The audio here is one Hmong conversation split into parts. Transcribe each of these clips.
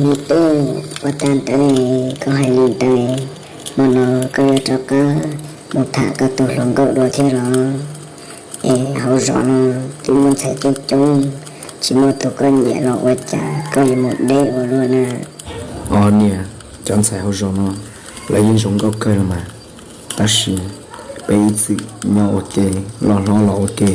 Me tub, ua tag ntawd koj hais li ntawd, hmo no koj yuav rov qab mus tham koj tus hluas nkauj dua thiab los? Es hauv zos no twb muaj ntxhais coob coob, tsis muaj tus koj nyiam los ua cas koj yuav mus deb ua luaj na? Os niam, cov ntxhais hauv zos no lawv yeej zoo nkauj kawg los mas, tab sis peb ib txwm nyob ua ke, loj hlob los ua ke,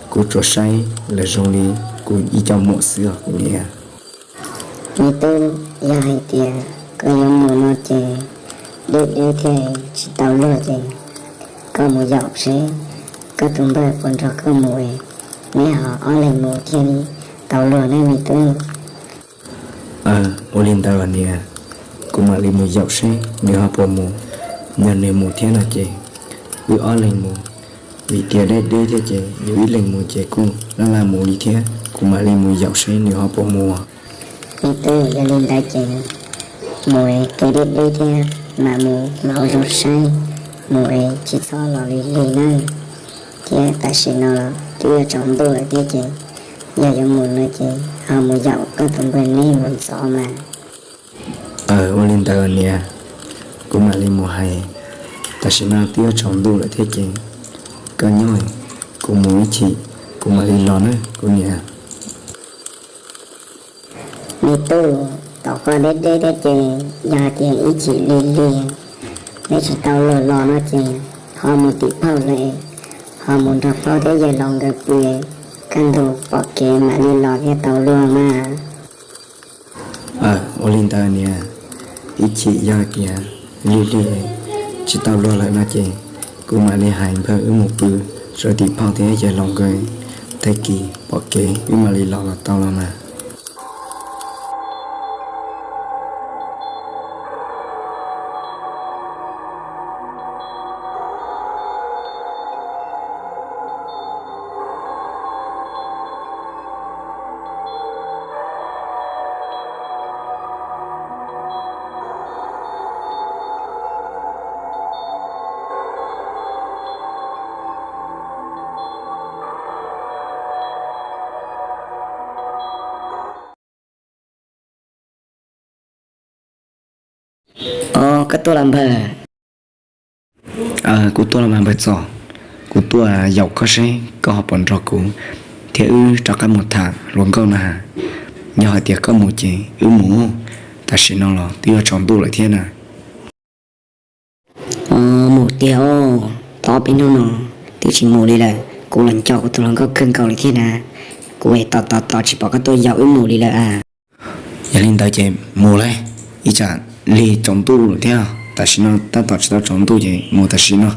kuv tsuas saib lawv zoo li kuv ib co muam xwb os kuv niam. Me tub, yog hais tias koj yuav mus no ces deb deb thiaj tsis tau luag ces koj mus yaum seb koj tus npawg puas nrog koj mus, neb ho ob leeg mus thiaj li tau luag ne me tub. Ua li ntawd niam, kuv mam li mus yaum seb nws ho puas mus. Yog nws mus thiab no ces wb ob leeg mus, vim tias deb deb thiab ces yus ib leeg mus ces kuj laj laj mus li thiab. Kuv mam li mus yaum seb nws ho puas mus. Me tub, yog li ntawd ces mus es kev deb deb thiab mam mus hauv zos saib, mus es tsis txhob los lig lig nawb. Thiab tam sim no los twb yuav tsaus ntuj lawm thiab ces yog yuav mus no ces ho mus yaum koj tus npawg neb mus ntxov mas. Ua li ntawd niam, kuv mam li mus hais. Tam sim no twb yuav tsaus ntuj lawm thiab ces koj nyob, kuv mus ib chim kuv mam li los na kuv niam. Me tub, tom qab deb deb thiab ces yog hais tias ib chim lig lig neb tsis tau luag los no ces ho mus tim phauj lawm, ho mus nrog phauj thiab yawg laus nkawd pw, kaj ntug pom kev mam li los thiaj tau luag mas. Ua li ntawd niam, ib chim yog hais tias lig lig tsis tau luag lawm no ces kuv mam li hais npawg wb mus pw rau tim phauj thiab yawg laus nkawd, tag kis pom kev wb mam li los los tau los mas. Os, koj tuaj los npawg? Kuv tuaj los mas npawg Txos. Kuv tuaj yaum koj seb koj ho puas nrog kuv thiab wb rov qab mus tham hluas nkauj na. Yog hais tias koj mus ces wb mus, tam sim no los twb yuav tsaus ntuj lawm thiab na. Mus tiag os, tau ob peb hnub no twb tsis mus li lawm. Kuv los nco kuv tus hluas nkauj kawg nkaus li thiab na. Kuv es tos tos tos tsis pom koj tuaj yaum wb mus li lawm a. Yog li ntawd ces mus lauj, ib tsam lig tsaus ntuj lawm thiab. Tam sim no tab tom tsis tau tsaus ntuj ces mus tam sim no.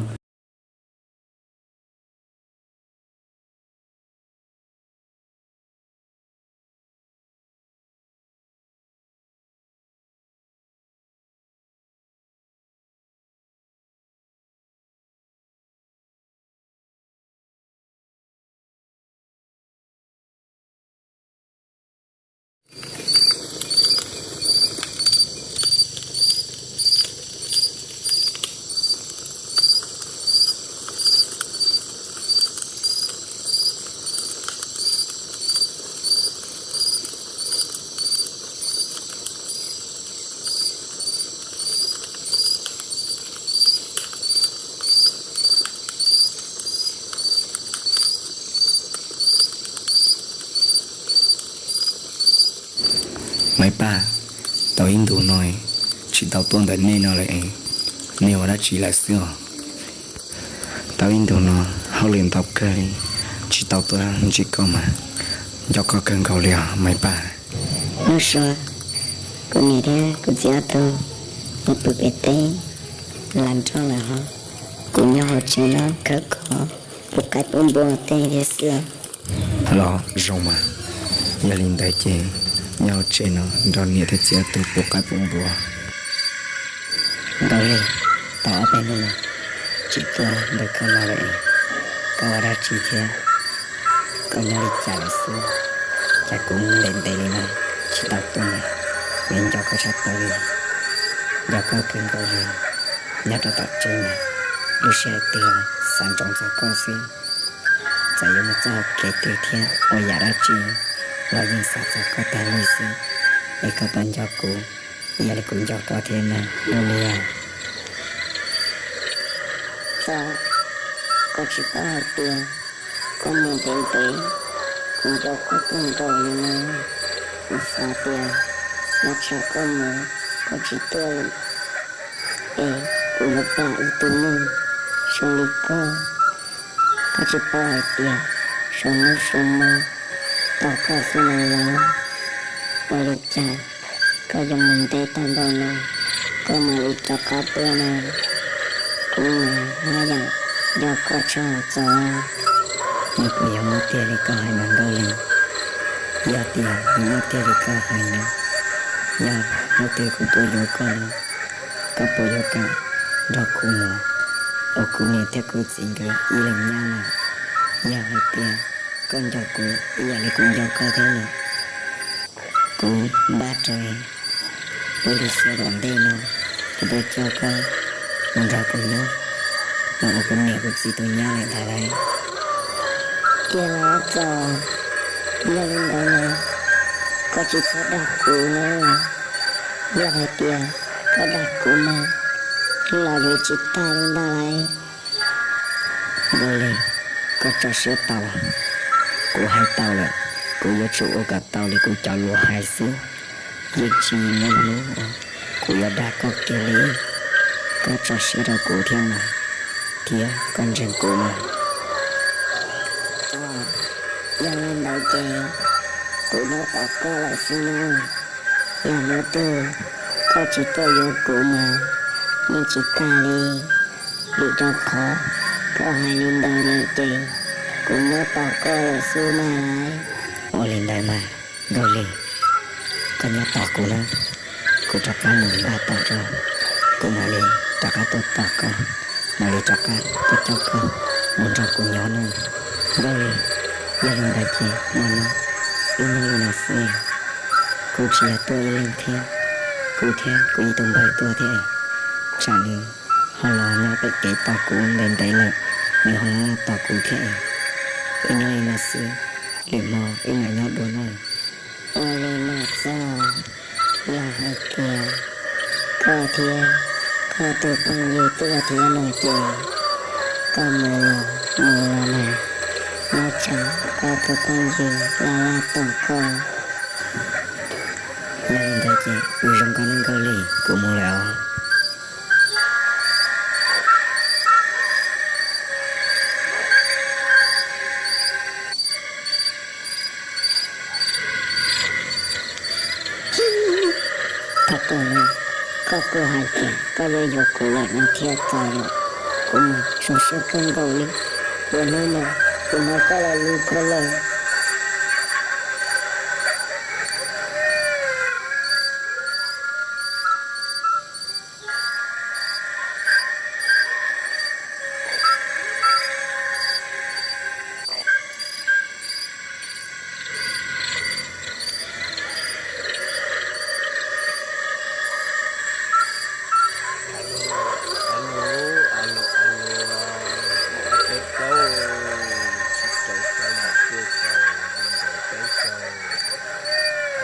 Maiv Paj, tau ib ntus no tsis tau tuaj ntawm nej no lawm, nej ua dab tsi lawm xwb os? Tau ib ntus no hauj lwm ntau kawg li, tsis tau tuaj ntsib koj mas nco koj kawg nkaus li os Maiv Paj. Nuj Sua, kuv niam thiab kuv txiv ob tug mus pw pem teb, lam nroj lawm hos, kuv nyob hauv tsev no khawb kho pub qaib pub npua tej thiab xwb. Los zoo mas, yog li ntawd ces nyob hauv tsev no nrog niam thiab txiv ob tug pub qaib pub npua. Ntaus Lig, tau ob peb hnub no tsis tuaj nrog koj los lawm, koj ua dab tsi thiab? Koj nyob li cas lawm xwb? Cas kuv ntev ntev li no tsis tau tuaj na, yeej nco koj tshaj plaws li, nco koj kawg nkaus li. Nyob rau tom tsev mas lub sij hawm twg los xav ntsoov txog koj xwb, txawm yuav mus txoj hauv kev twg thiab ua yam dab tsi los yeej xav txog koj tag li xwb. es koj tau nco kuv ib yam li kuv nco koj thiab na Nkauj Lis. Txog, koj tsis paub hais tias koj mus ntev ntev, kuv nco koj kawg nkaus li no. Kuv xav tias nyob tsam koj mus koj tsis tuaj li, es kuv yuav plam ib tug neeg zoo li koj. Koj tsis paub hais tias suav hnub suav hmo tos koj xwb no los? Ua li cas koj yuav mus ntev tag npaum no, koj mam li rov qab tuaj no? Kuv mas haj yam nco koj tshaj txog. Nws puas yog muaj tiag li koj hais mas Nkauj Lis? Yog tias nws muaj tiag li koj hais no, yog hnub twg kuv tuaj yuav koj no, koj puas yuav kam nrog kuv mus ua kuv niam thiab kuv txiv nkawd ib leeg nyab no? Yog hais tias koj nco kuv ib yam li kuv nco koj thiab no, kuv npaj rau lub hli xiab tom ntej no, kuv tuaj coj koj mus nrog kuv nyob, mus ua kuv niam kuv txiv tus nyab lawm ntag lauj. Tiag los Txos? Yog li ntawd mas koj tsis txhob dag kuv na. Yog hais tias koj dag kuv mas los yuav tsis tag li ntag lauj. Nkauj Lis, koj tso siab tau, kuv hais tau lawm, kuv yuav tsum ua kom tau li kuv cov lus hais xwb, yeej tsis muaj hnub uas kuv yuav dag koj kiag li. Koj tso siab rau kuv thiab mas, thiab koj ntseeg kuv mas. Yog li ntawd ces kuv nyob tos koj lawm xwb na. Yog hnub twg koj tsis tuaj yuav kuv mas yeej tsis tag li, vim rau qhov koj hais li ntawd lawm ces kuv nyob tos koj lawm xwb mas. Ua li ntawd mas Nkauj Lis, koj nyob tos kuv na, kuv rov qab mus npaj tau rau, kuv mam li rov qab tuaj tos koj, mam li rov qab tuaj coj koj mus nrog kuv nyob na. Nkauj Lis, yog li ntawd ces hmo no wb nyob li no xwb, kuv tsis yog tuaj ib leeg thiab, kuv thiab kuv ib tug npawg tuaj thiab, tsam nws ho los nyob pem kev tos kuv ntev ntev lawm, nws ho los tos kuv thiab. Wb nyob li no xwb, lwm hmo wb mam nyob dua na. Ua li mas Txos, yog hais tias koj thiab koj tus phooj ywg tuaj thiab no ces koj mus los mus los mas, nyob tsam koj tus phooj ywg laj laj tos koj. Yog li ntawd ces ua zoo koj nawb Nkauj Lis, kuv mus lawm os. Thov koj no, koj kuj hais tias koj yuav yuav kuv lawm no thiab Txos yom. Kuv mas zoo siab kawg nkaus li, ua hnub no kuv hnov koj los lus koj lawm.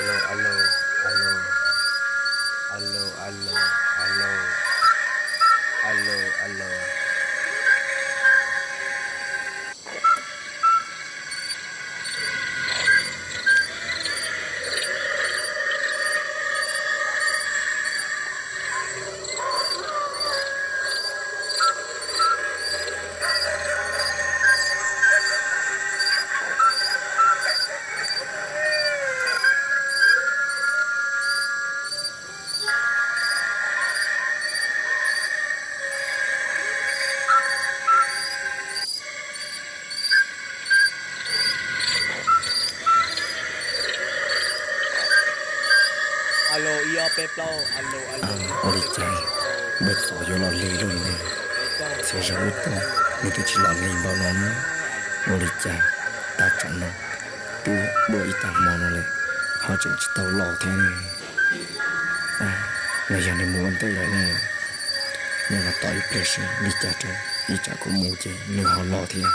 Alo, alo, alo, alo, alo, alo, alo, alo. Ua li cas npawg Txos yuav los lig luaj li ne? Txhia zaus wb tuaj nws twb tsis los lig npaum no na. Ua li cas tag tsam no twb dua ib tag hmo no lawm ho tseem tsis tau los thiab ne? Los yog nws mus ua ntej lawm ne? Nyob no tos ib pliag seb li cas rau, ib tsam kuv mus ces nws ho los thiab.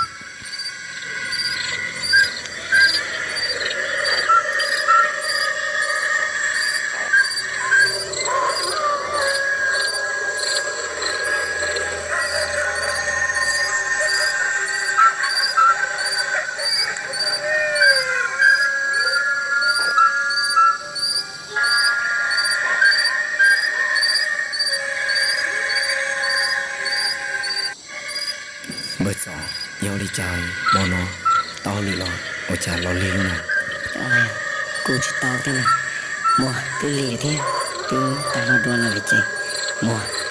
Tom, yog li cas hmo no tau lig los ua cas los lig lub no? Kuj tsis tau thiab na, muaj twb lig thiab, twb tag hlo dua lawm li ces muaj.